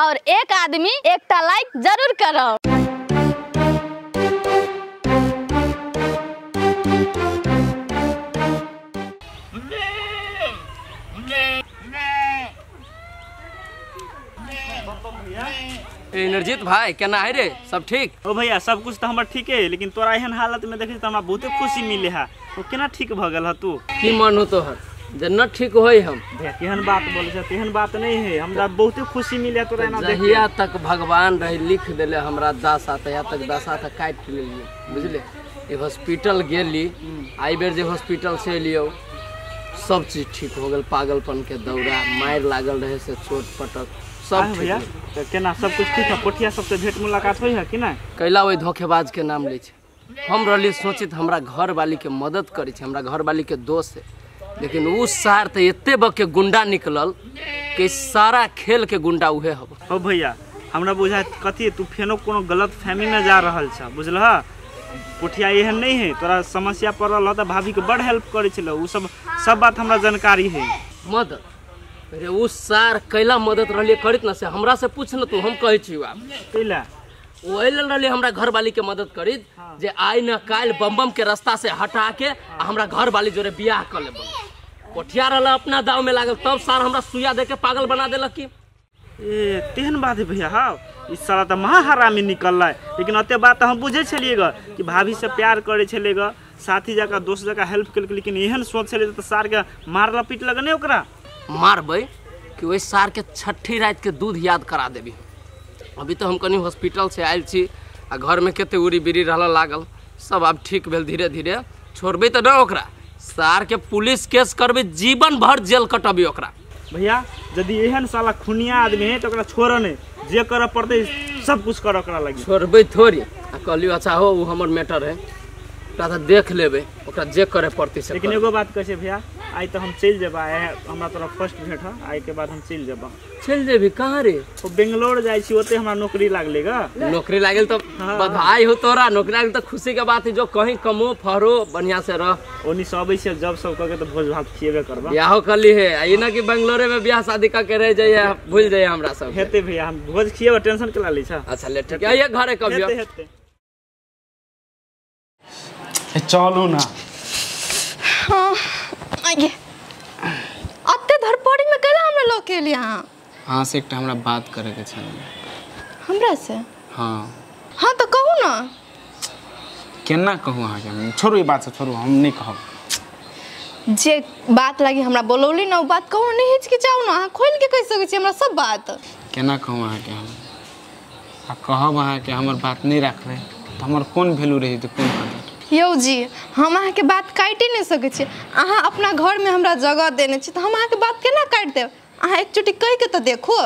और एक आदमी एकटा लाइक जरूर करब। इंद्रजीत भाई केना है रे, सब ठीक? ओ भैया सब कुछ तो हमर ठीक है, लेकिन तोरा एहन हालत में देखै त हमरा बहुते खुशी मिले है। ओ केना ठीक भ गेल ह तू? की मन हो तोहर जे न ठीक होई हम? भैया केहन बात बोलै छ, तेहन बात नहीं है, हमरा बहुते खुशी मिले तोरा एना देख। जहिया तक भगवान रहे लिख देले हमरा दासा, तहिया तक दासा तक काटि लेलिए बुझले। ई हॉस्पिटल गेली, आई बेर जे हॉस्पिटल से एलियो सब चीज ठीक हो गेल। पागलपन के दौरा मार लागल रहे से चोट पटक सब भैया केना सब कुछ ठीक है? पोठिया सबसे भेंट मुलाकात होई है कि नहीं? कैला ओहि धोखेबाज के नाम लै छै। हम रहली सोचित हमरा घर वाली के मदद करै छै, हमरा घर वाली के दोस्त है, लेकिन उ सार तो एते बक के गुंडा निकलल कि सारा खेल के गुंडा उहे हब। ओ भैया हमरा बुझा कथी तू फेनो कोनो गलत फहमी में जा रहल छ बुझलह। पोठिया एहन नहीं है, तोरा समस्या पड़ल त भाभी के बड़ हेल्प करै छल, उ सब सब बात हमरा जानकारी है। मदद अरे उ सार कैला मदद रहलिए करित न से हमरा से पूछ न तू, हम कहै छी आब कैला ओहि लेल रहलिए हमरा घरवाली के मदद करित। हाँ। जे आइ न काल्हि बम बम के रास्ता से हटा के आ हमरा घरवाली जोरे बियाह कर लेब। पोठिया रहल अपना दाव में लागल, तब सार हमरा सुइया दे के पागल बना देलक। की ए तेहन बात है भैया? हाँ ई साला त महाहरामी निकल है, लेकिन अते बात हम बुझे छलिए ग कि भाभी से प्यार करे छले ग, साथी जका दोस्त जका हेल्प केलक, लेकिन एहन सोच छले त सार के मारला पीटलक नहीं ओकरा। मारबै कि ओहि सार के छठी रात के दूध याद करा देबी। अभी तो हम कनी हॉस्पिटल से आयल छी आ घर में कते उड़ी बिड़ी रहल लागल, सब आब ठीक भेल धीरे धीरे। छोड़बै तऽ न ओकरा, सार के पुलिस केस करबै, जीवन भर जेल कटबी ओकरा। भैया यदि एहन साला खुनिया आदमी है तो ओकरा छोड़ नहीं, जे करऽ पड़तै सब कुछ कर ओकरा लगी। छोड़बै थोड़ी। आ कहलियो अच्छा हो उ हमर मैटर है, ओकरा तऽ देख लेबै, ओकरा जे करे पड़तै से। लेकिन एगो बात कहै छै भैया, आइ तऽ हम चलि जेबै, हमरा तोरा फर्स्ट भेंट है, आइ के बाद हम चलि जेबै। चलि जेबी कहाँ रे? ओ बेंगलोर जाइ छी, ओते हमरा नौकरी लागलै ग। नौकरी लागल तऽ बधाई हो तोरा, नौकरी लागल तऽ खुशी के बात है, जो कहीं कमो फरो बढ़िया से रह। ओनी से अबै छियै जब सब कह के तऽ भोज भात खिएबे करबा। बियाहो कली है, आ ई ना कि बेंगलोरे में बियाह शादी कऽ के रह जाइए, भूल जाइए हमरा सब। हेतै भैया, हम भोज खिएबे, टेंशन केला लै छ। अच्छा ले ठीक है, आइए घरे कभी। हेतै हेतै। चलू ना। हाँ आइए। अत्ते धरपड़ी में कैला हमरा लऽ के एली अहाँ? अहाँ से एकटा हमरा बात करे के छल। हमरा से? हाँ। हाँ तो कहू ना। केना कहू अहाँके? छोड़ू ई बात से, छोड़ू हम नहीं कहब। जे बात लागी हमरा बोलौली ना उ बात कहू, नहीं हिचकिचाउ ना, अहाँ खोल के कहि सकै छी हमरा सब बात। केना कहू अहाँके हम? आ कहब अहाँके हमर बात नहीं राखबै तऽ हमर कोन वैल्यू रही तऽ कोन कदर? यौ जी हम अहाँके बात काटि नहि सकै छी, अहाँ अपना घरमे हमरा जगह देने छी तऽ हम अहाँके बात केना काटि देब? अहाँ एक चुटी कहि के तऽ देखो।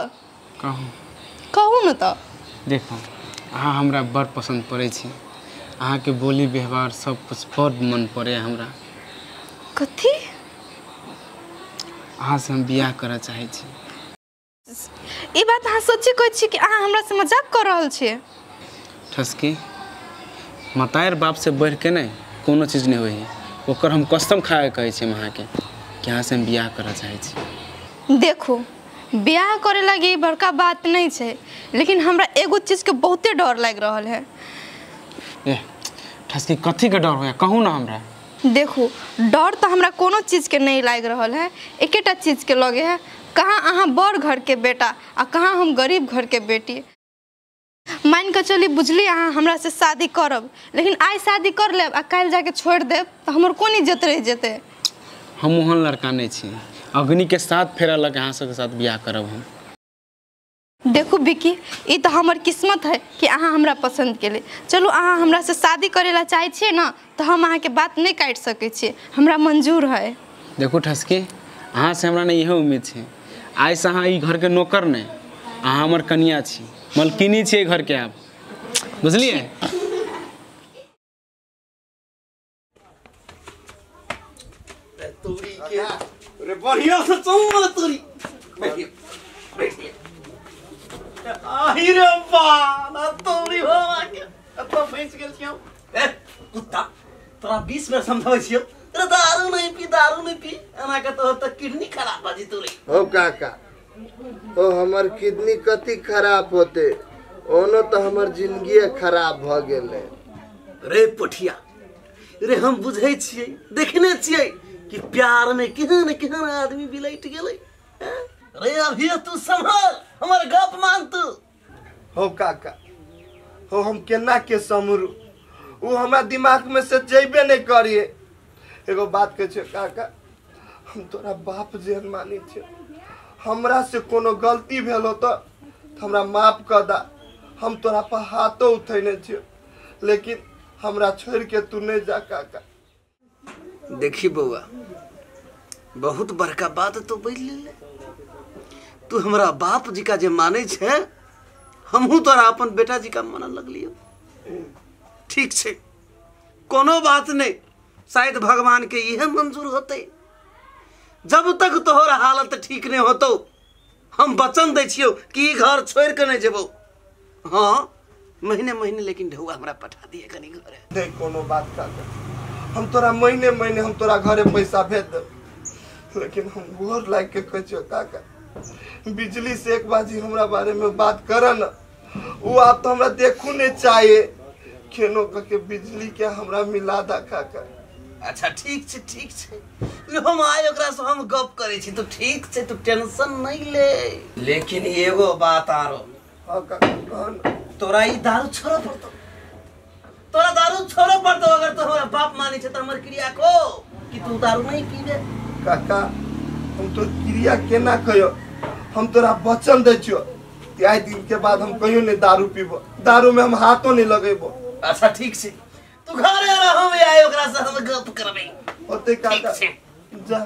कहू कहू ने तऽ। देखो अहाँ हमरा बड़ पसन्द पड़ै छी, अहाँके बोली व्यवहार सब कुछ बड़ मन पड़ै हमरा। कथी? अहाँ से हम बियाह करऽ चाहै छी। ई बात अहाँ सच्चे कहै छी कि अहाँ हमरा से मजाक कऽ रहल छी? ठसकी मतार बाप से बढ़ के नहीं कोनो चीज नहीं होई है, ओकर हम कसम खा के कहै छी हम अहाँके कि अहाँ से हम बियाह करऽ चाहै छी। देखो बियाह करे लागी बड़का बात नहीं छै, लेकिन हमरा एगो चीज के बहुते डर लागि रहल है। ए ठसकी कथी के डर होया कहू ना हमरा। देखो डर तो हमरा कोनो चीज के नहीं लागि रहल है, एकेटा चीज के लगे है, कहाँ अहाँ बड़ घर के बेटा आ कहाँ हम गरीब घर के बेटी। मान के चली बुझली अहाँ हमरा से शादी करब, लेकिन आइ शादी कर लेब आ काल्हि जाके छोड़ देब तऽ हमर कोन इज्जत रहि जेतै? हम ओहन लड़का नहीं छी, अग्नि के साथ फेरा लग अहाँ सबके साथ बियाह करब हम। देखू बिकी ई तऽ हमर किस्मत है कि अहाँ हमरा पसंद केली। चलू अहाँ हमरा से शादी करे ला चाहै छियै ना तऽ हम अहाँके बात नहीं काटि सकै छियै, हमरा मंजूर है। देखू ठसकी अहाँ से हमरा नहीं इहो उम्मीद छै, आइ से अहाँ ई घर के नौकर नहीं, अहाँ हमर कनिया छी, मलकिनी छियै घर के आप, बुझलियै? तोरी के अरे बढ़िया से चल तोरी बैठिए बैठिए। आही रे बा ना तोरी हो के एत फंस गेल छियौ। ए कुत्ता तोरा 20 बेर समझाबै छियौ, तोरा दारू नहीं पी, दारू नहीं पी, एना के तोहर त किडनी खराब भऽ जेतौ रे। हो काका ओ हमर किडनी कति खराब होते ओनो तो हमर जिंदगी खराब भ गेलै। रे पोठिया रे हम बुझै छियै देखने छियै कि प्यार में केहन केहन आदमी बिलट गेलै। रे अभी तू संभल हमर गप मान तू। हो काका हो हम केना के समरू उ हमरा दिमाग में से जइबे नहीं करिए। एगो बात कहै छियै काका हम तोरा बाप जेहन मानै छियै हमरा से कोनो गलती भेल हो तो हमरा माफ कर दा। हम तोरा पर हाथो उठेने छियै लेकिन हमरा छोड़ के तू नहीं जा काका। देखी बउआ बहुत बड़का बात तो बोल ले तू हमरा बाप जी का जे मानै छे हमहू तोरा अपन बेटा जी का मानऽ लगलियो। ठीक छै कोनो बात नहीं शायद भगवान के इहे मंजूर होते। जब तक तोहर हालत ठीक नहीं होतो हम वचन दै छियौ कि घर छोड़ के नहीं जेबौ। हाँ महीने महीने लेकिन ढौआ हमरा पठा दिए कनी घरे। नहीं कोनो बात काका हम तोरा महीने महीने हम तोरा घरे पैसा भेज देब लेकिन हम गोर लाग के कहै छियौ काका बिजली से एक बाजी हमरा बारे में बात कर न वो आप तो हमरा देखू नहीं चाहिए खेनो के बिजली के हमरा मिला दा काका। अच्छा ठीक छै ठीक छै हम आइ ओकरा से हम गप करै छी तू ठीक छै तू टेंशन नहीं ले। लेकिन एगो बात आरो। हाँ काका कह न। तोरा ई दारू छोड़ऽ पड़तौ तोरा दारू छोड़ऽ पड़तौ अगर तू हमरा बाप मानै छै तऽ हमर क्रिया को कि तू दारू नहीं पीबे। काका हम तो क्रिया केना कहियो हम तोरा वचन दै छियो कि आइ दिन के बाद हम कहियो नहीं दारू पीबो दारू में हम हाथों नहीं लगेबो। अच्छा ठीक छै तू घरे रह हम आइ ओकरा से हम गप करबै। होते काका जा।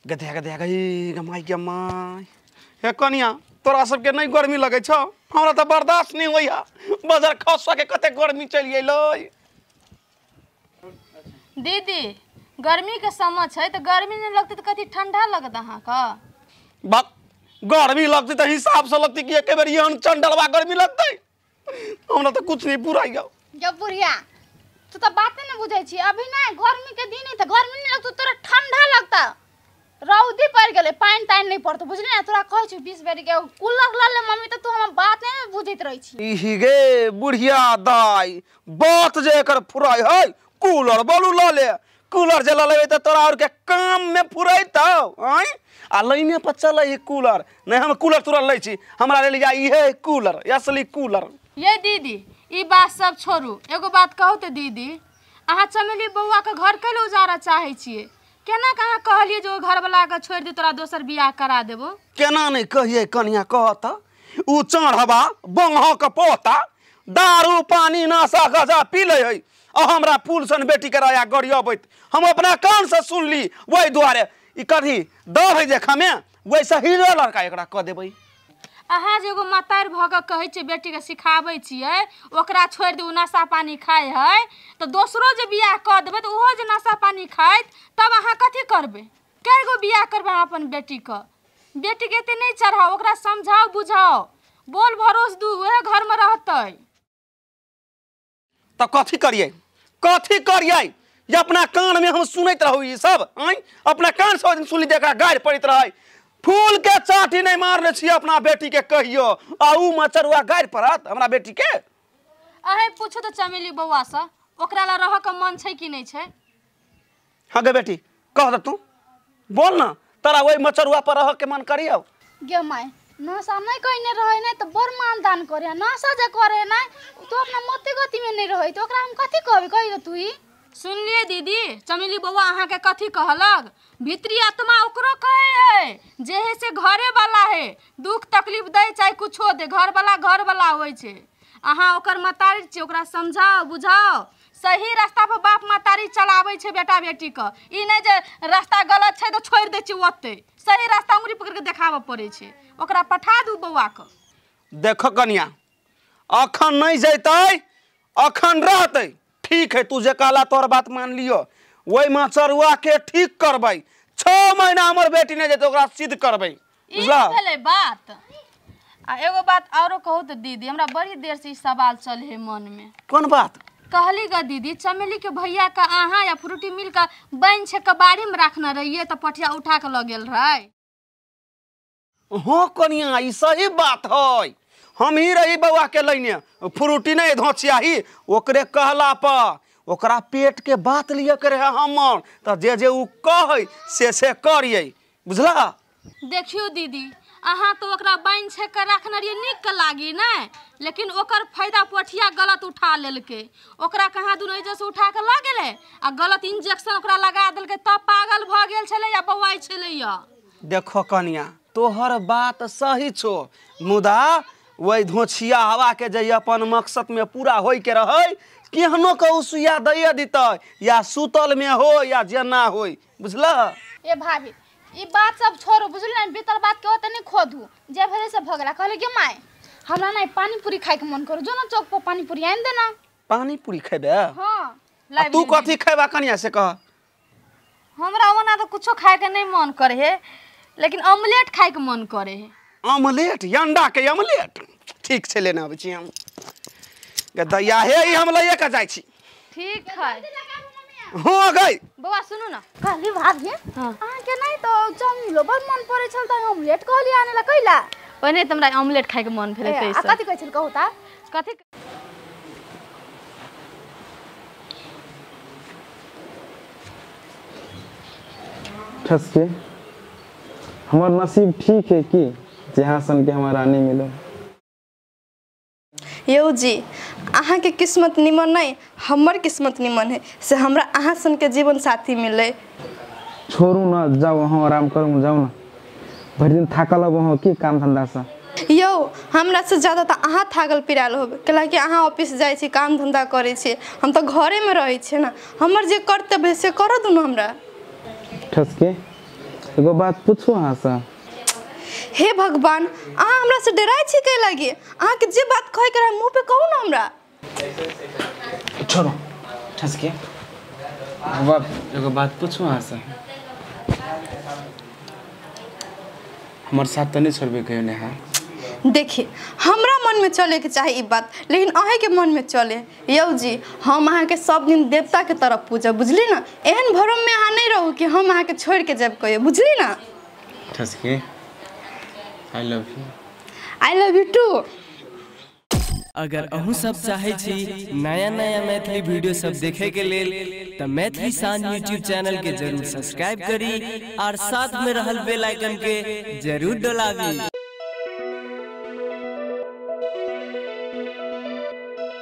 गधे गधे गई गमाई गमाई हे कनिया तोरा सबके नहीं गर्मी लगै छौ हमरा तऽ बर्दाश्त नहीं होइया बजर खसा के कते गर्मी चलि गेलै। दीदी गर्मी के समय छै तऽ गर्मी नहीं लगतै तऽ कथी ठंडा लगत अहाँके? बक गर्मी लगतै तऽ हिसाब से लगतै कि एके बेर एहन चंडलवा गर्मी लगतै हमरा तऽ कुछ नहीं पुराइ गौ। जब बुढ़िया तू तऽ बाते नहीं बुझै छी अभी नहीं गर्मी के दिन है तऽ गर्मी नहीं लगतौ तोरा ठंडा लगता रौदी पड़ गेलै पानि तानि नहीं पड़तौ बुझली ना। तोरा कहै छी 20 बेर के कूलर ल ले मम्मी तऽ तू हमर बात नहीं बुझैत रहै छी। इही गे बुढ़िया दाई बात जे एकर फुराइ है कूलर बोलू ल ले कूलर जे ल लेबै तऽ तोरा और के काम में फुरैतौ आँय आ लाइने पर चलै है कूलर नहीं हम कूलर तुरल लै छी हमरा लेल या इहे कूलर असली कूलर। ये दीदी ई बात सब छोड़ू एगो बात कहू तऽ दीदी अहाँ चमेली बौआ के घर कैले उजारऽ चाहै छियै केना के अहाँ कहलियै जे ओ घरवला के छोड़ि दे तोरा दोसर बियाह करा देबो? केना नहीं कहियै कनिया कह तऽ उ चढ़वा बंगह के पोता दारू पानी नशा गजा पी लै है आ हमरा फूल सन बेटी के राया गरियबैत हम अपना कान से सुनली ओहि दुआरे ई कथी दह है जे खमे वैसे हीरो लड़का एकरा कऽ देबै। अहाँ जे एगो मतारि भऽ कऽ कहै छियै बेटीके सिखाबै छियै ओकरा छोड़ि दू नशा पानी खाइ है तऽ दोसरो जे बियाह कऽ देबै तऽ ओहो जे नशा पानी खाइत तब अहाँ कथी करबै? कए गो बियाह करबै अहाँ अपन बेटीके? बेटीके एते नहि चढ़ाउ ओकरा समझाउ बुझाउ बोल भरोस दू उएह घरमे रहतै। तऽ कथी करियै कथी करियै जे अपना कान में हम सुनैत रहू ई सब आँय अपना कान से सुनली एकरा गारि पड़ैत रहै फूल के चाटी नहीं मारने छी अपना बेटी के कहियो आ उ मचरुआ गारि पड़त हमरा बेटी के। अहें पूछू तऽ चमेली बौआ से ओकरा ला रहऽ के मन छै कि नहीं छै? हाँ गे बेटी कह दे तू बोल ना तोरा ओहि मचरुआ पर रहऽ के मन करियो? गे my नशा नहीं कइने रहै नै तऽ बड़ मानदान करे नशा जे करे नै तो अपना मते गति में नहीं रहै तऽ ओकरा हम कथी कहबै कहि दे तू ही। सुनलियै दीदी चमेली बौआ अहाँके कथी कहलक? भीतरी आत्मा ओकरो कहै है जे है से घरे वाला है दुख तकलीफ दै चाहे कुछो दे घर वाला होइ छै। अहाँ ओकर मतारी छियै ओकरा समझाउ बुझाउ सही रास्ता पर बाप मतारी चलाबै छै बेटा बेटीके ई नहि जे रास्ता गलत छै तऽ छोड़ि दै छियै ओतै सही रास्ता उंगली पकड़ि के देखाबऽ पड़ै छै ओकरा पठा दू बौआके। देखो कनिया अखन नहीं जैतै अखन रहतै ठीक है तू जे कहला तोर बात मान लियो वही मचरुआ के ठीक करबै 6 महीना हमर बेटी नहीं जेतै ओकरा सिद्ध करबै बुझला? ई भेलै बात। आ एगो बात औरो कहू तऽ दीदी हमरा बड़ी देर से ई सवाल चल है मन में। कोन बात? कहली ग दीदी चमेली के भैया का अहाँ या फ्रूटी मिल का बन छे कबाड़ी में रखना रहिए त पठिया उठा के ल गेल रहे। हाँ कनिया ई सही बात है, हम ही रही बउआ के लैने फ्रूटी नहीं धोचियाही ओकरे कहला पर ओकरा पेट के बात लिए के रहे हमर, त जे जे उ कहै से करियै, बुझला। देखियो दीदी अहाँ तो ओकरा बान्हि छेक के रखने रहियै नीक के लागी नै, लेकिन ओकर फायदा पठिया गलत उठा लेलकै। ओकरा कहाँ दुनू एहिजे से उठा के लऽ गेलै आ गलत इंजेक्शन ओकरा लगा देलकै तब पागल भऽ गेल छलै या बौआइ छलैया। देखो कनिया तोहर बात सही छो, मुदा वही धोछिया हवा के जे अपन मकसद में पूरा होय के रहे केहनो के उ सुइया दैये दितै, या सुतल में हो या जेना होय, बुझला। ए भाभी ई बात सब छोड़ो बुझल ना, बीतल बात के ओते नहीं खोदू, जे भेलै से भऽ गेला। कहले गे my हमरा ना पानी पूरी खाय के मन करू, जो ना चौक पर पानी पूरी आनि देना। पानी पूरी खेबे? हां। तू कथी खेबा कनिया से कह? हमरा ओना तो कुछो खाय के नहीं मन करे है, लेकिन ऑमलेट खाय के मन करे है। ऑमलेट? अंडा के ऑमलेट? ठीक छै लेने आबै छी हम। दैया हे ई हम लइए के जाइ छी। ठीक है। हो गई बौआ सुनू ना, कहली भाभी अहाँ के नहीं तो चाउमीन बड़ मन पड़ै छल त ऑमलेट कहली आने ला कैला? पहिने त हमरा ऑमलेट खाय के मन भेलै तैसे। आ कथि कहै छल कहू ता कथि? ठसके हमर नसीब ठीक है कि जहाँ सन के हमारा रानी मिलो। यौ जी अहाँ के किस्मत निमन नहीं, हमर किस्मत निमन है से हमरा अहाँ सन के जीवन साथी मिले। छोड़ू ना, जाओ वहाँ आराम करू, जाओ ना, भरि दिन थाकल अब वहाँ की काम धंधा से। यौ हमरा से ज़्यादा तो अहाँ थाकल पिरायल होबे, कैलाकि अहाँ ऑफिस जाइ छी काम धंधा करै छी, हम तो घरे में रहै छी ना, हमर जे कर्तव्य है से कर दू ना हमरा। ठसके एगो बात पूछू अहाँ से? हे भगवान अहाँ हमरा से डराइ छी कै लागी? अहाँ के जे बात कहै के रहे मुँह पे कहू ना हमरा। छोड़ो ठसके एगो बात पूछू अहाँ से? हमर साथ तो नहीं छोड़बे कहियो नेहा? देखिए हमरा मन में चले के चाही ई बात, लेकिन अहें के मन में चले। यौ जी हम अहाँ के सब दिन देवता के तरफ पूजब, बुझली ना, एहन भरम में अहाँ नहीं रहू कि हम अहाँ के छोड़ के जाब कहियो, बुझली ना। ठसके I love you. I love you too. अगर अहूँ सब चाहे छी नया नया मैथिली वीडियो सब देखे के लेल त मैथिली शान यूट्यूब चैनल के जरूर सब्सक्राइब करी और साथ में रहल बेल आइकन के जरूर दबावी।